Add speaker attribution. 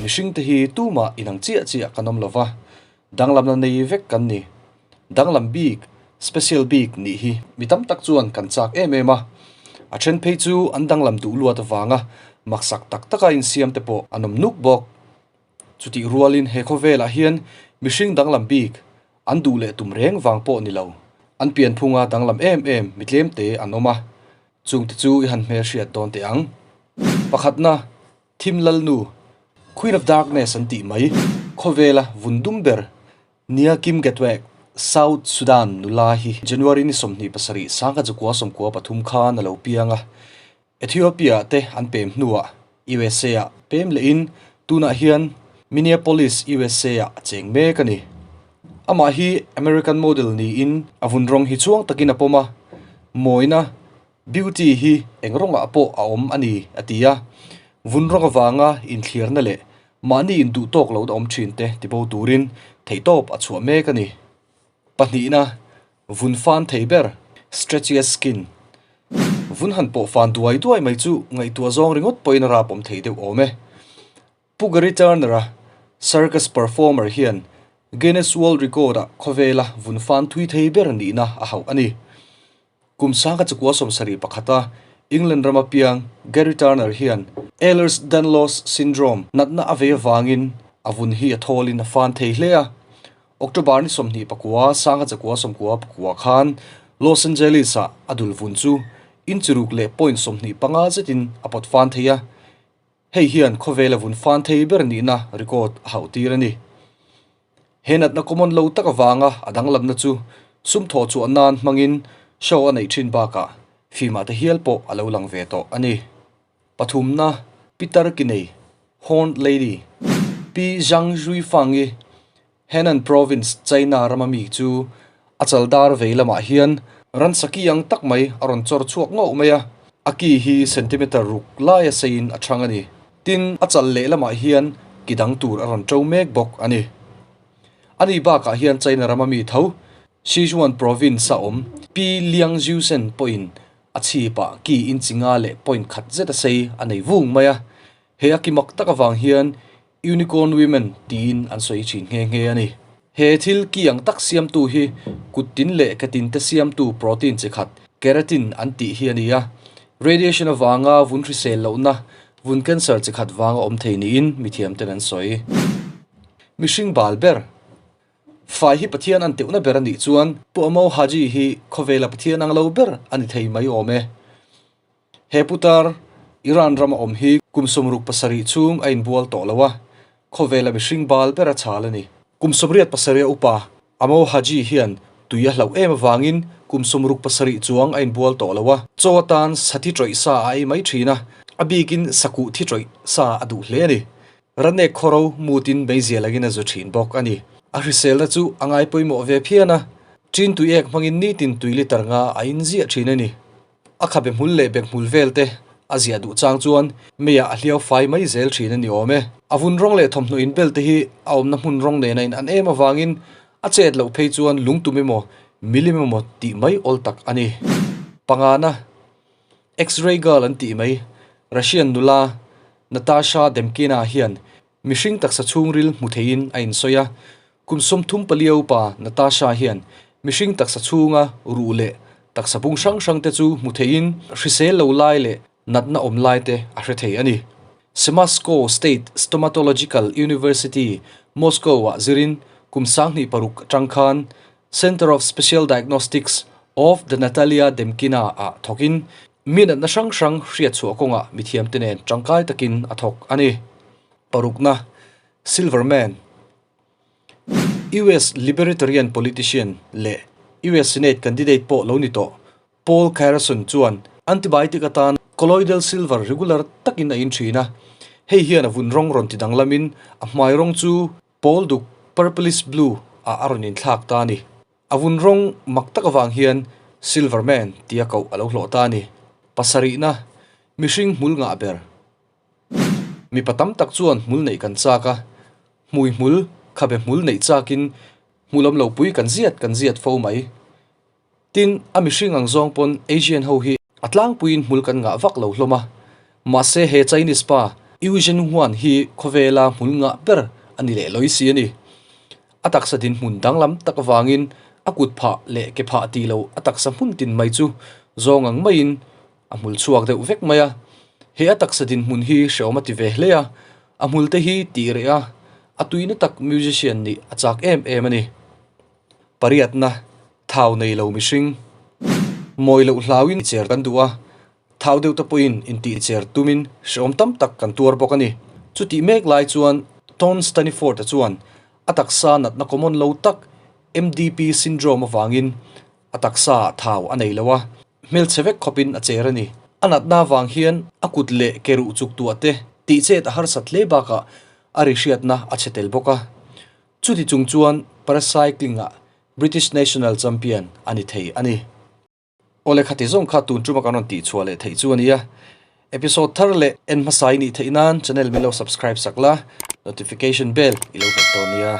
Speaker 1: Mihringte hi tumah inang chiah chiah kan awm lo va, danglamna nei vek kan ni. Danglam bik, special bik nih hi mi tam tak chuan kan chak em em a. A then phei chu an danglam duh luat avanga maksak tak taka insiam te pawh an awm nuk bawk. Chutih rualin he khawvelah hian mihring danglam bik an duh leh tum reng vang pawh ni lo. An pianphunga danglam em em mi tlemte an awm a, chungte chu i han hmelhriat dawn teh ang. Pakhatna, Thim Lalnu, Queen of Darkness an tih mai, khawvela vun dum ber Nia Kim Gatwek, South Sudan nula hi January ni 27 1993 khan a lo piang a. Ethiopia te an pem hnuah USA ah pem lehin tunah hian Minneapolis, USA ah a cheng mek a ni. Amah hi American model niin a vun rawng hi chuang takin a pawm a, mawina, beauty, hi eng rawngah pawh a awm a ni, a ti a. Vun rawng avanga inthlirna leh mahni induhtawk lohna awm thin te tibo turin theihtawp a chhuah mek a ni. Pahnihna. Vun fan thei ber, stretchiest skin. Vun han pawh fan duai duai mai chu ngaihtuah zawng ringawt pawhin a rap awm thei deuh awm e. Pu Gary Turner-a, circus performer hian Guinness World Record-ah khawvela vun fan thui thei ber nihna a hauh a ni. Kum sanga chukua 71a England rama piang Gary Turner hian Ehlers-Danlos syndrome natna a vei avangin a vun hi a thawlin a fan thei hle a. October ni 29 1994 khan Los Angeles-ah a dul vun chu inch ruk leh point 25 zetin a pawt fan thei a, hei hian khawvela vun fan thei ber nihna record a hauh tir a ni. He natna common lo tak avanga a danglamna chu sum thawh chhuah nan hmangin show a neih thin bakah fimah te hial pawh a lo lang ve tawh a ni. Pathumna, Peter Kinei, Horned Lady, Pi Zhang Zhuifang-i, Henan Province, China rama mi chu a chaldar vei lamah hian ransa ki ang tak mai a rawn chawr chhuak ngauh mai a, a ki hi centimeter ruk laia seiin a chhang a ni. Tin, a chal leh lamah hian ki dang tur a rawn ṭo mek bawk a ni. Ani bakah hian China rama mi tho, Sichuan province-a awm Pi Liang Zhusen pawhin a chhipah ki inchi nga leh point khat zet a sei a nei vung mai a. He a ki mak tak avang hian Unicorn Women tiin an sawi thin nghe nghe a ni. He thil ki ang tak siamtu hi kut tin leh ke tin te siamtu protein chi khat, keratin an tih hi a ni a. Radiation avanga vun hrisel lohna, vun cancer chi khat vanga awm thei niin mithiam ten an sawi. Mihring bal ber. Fai hi Pathian an teuhna ber a nih chuan Pu Amo Haji hi khawvela Pathian ang lo ber a ni thei mai awm e. He putar, Iran rama awm hi kum 67 chhung a inbual tawh lo a, khawvela mihring bal ber a chhal a ni. Kum 87 a upa, Amo Haji hian tui a hlauh em avangin kum 67 chuang a inbual tawh lo a, chaw atan sathi tawih sa a ei mai thin a, a bikin sakuh thi tawih sa a duh hle a ni. Ranek khawro mutin meizial angin a zu thin bawk a ni. A hriselna chu a ngai pawimawh ve phian a, chin tui ek hmangin nitin tui litre nga a inziah thin a ni. A khabe hmul leh bek hmul vel te a ziah duh chang chuan meiah a hliau fai mai zel thin a ni awm e. A vun rawng leh thawmhnaw in bel te hi a awmna hmun rawng nen a in an em avangin a chet loh phei chuan lungtum emaw milim emaw tih mai awl tak a ni. Pangana, X-ray girl an tih mai, Russian nula Natasha Demkina hian Mihring taksa chhungril hmu theiin a insawi a, kum 34 upa Natasha hian mihring taksa chhunga ruh leh taksa bung hrang hrang te chu hmu theiin hrisel lo lai leh natna awm lai te a hre thei a ni. Semashko State Stomatological University, Moscow-ah zirin kum 2006 atang khan Center of Special Diagnostics of the Natalia Demkina-ah thawkin Mi natna hrang hrang hriatchhuah kawngah mithiamte nen tangkai takin a thawk a ni. Parukna, Silverman, US Libertarian politician leh US Senate candidate pawh lo ni tawh Paul Carson chuan antibiotic atan colloidal silver regular takin a in thin a, hei hian a vun rawng rawn ti danglamin a hmai rawng chu pawl duk, purplish blue, ah a rawn inthlak ta a ni. A vun rawng mak tak avang hian Silver Man tia koh a lo hlawh ta a ni. Pasarihna, mihring hmul ngah ber. Mipa tam tak chuan hmul neih kan chak a, hmui hmul, khabe hmul neih chakin hmul awm lo pui kan ziat kan ziat fo mai. Tin, a mihring ang zawng pawn Asian ho hi a tlangpuiin hmul kan ngah vak lo hlawm a. Mahse he Chinese pa. Eugene Huan hi khawvela hmul ngah ber a ni leh lawi si a ni. A taksa dinhmun danglam tak avangin a kut phah leh ke phah tih loh a taksa hmun tin mai chu zawng ang maiin a hmul chhuak deuh vek mai a. He a taksa dinhmun hi hrehawm a ti ve hle a, a hmul te hi tih reh a, a tuina tak musician nih a chak em em a ni. Pariatna, Thau nei lo mihring. Mawi loh hlauin cher kan duh a, thau deuh te pawhin intih cher tumin hrehawm tam tak kan tuar bawk a ni. Chutih mek lai chuan Ton Staniford-a chuan a taksa natna common lo tak MDP syndrome avangin a taksa ah thau a nei lo a, hmelchhe vek khawpin a cher a ni. A natna avang hian a kut leh ke ruh chuk tuah te tihchet a harsat hle bakah a ri hriatna a chhe tel bawk a. Chuti chung chuan paracycling-ah British National Champion a ni thei a ni. Awle khati zawng kha tun tuma kan rawn tihchhuah leh theih chu a nia. Episode thar leh en hmasa i nih theih nan channel min lo subscribe sak la, notification bell i lo hmet dawn nia.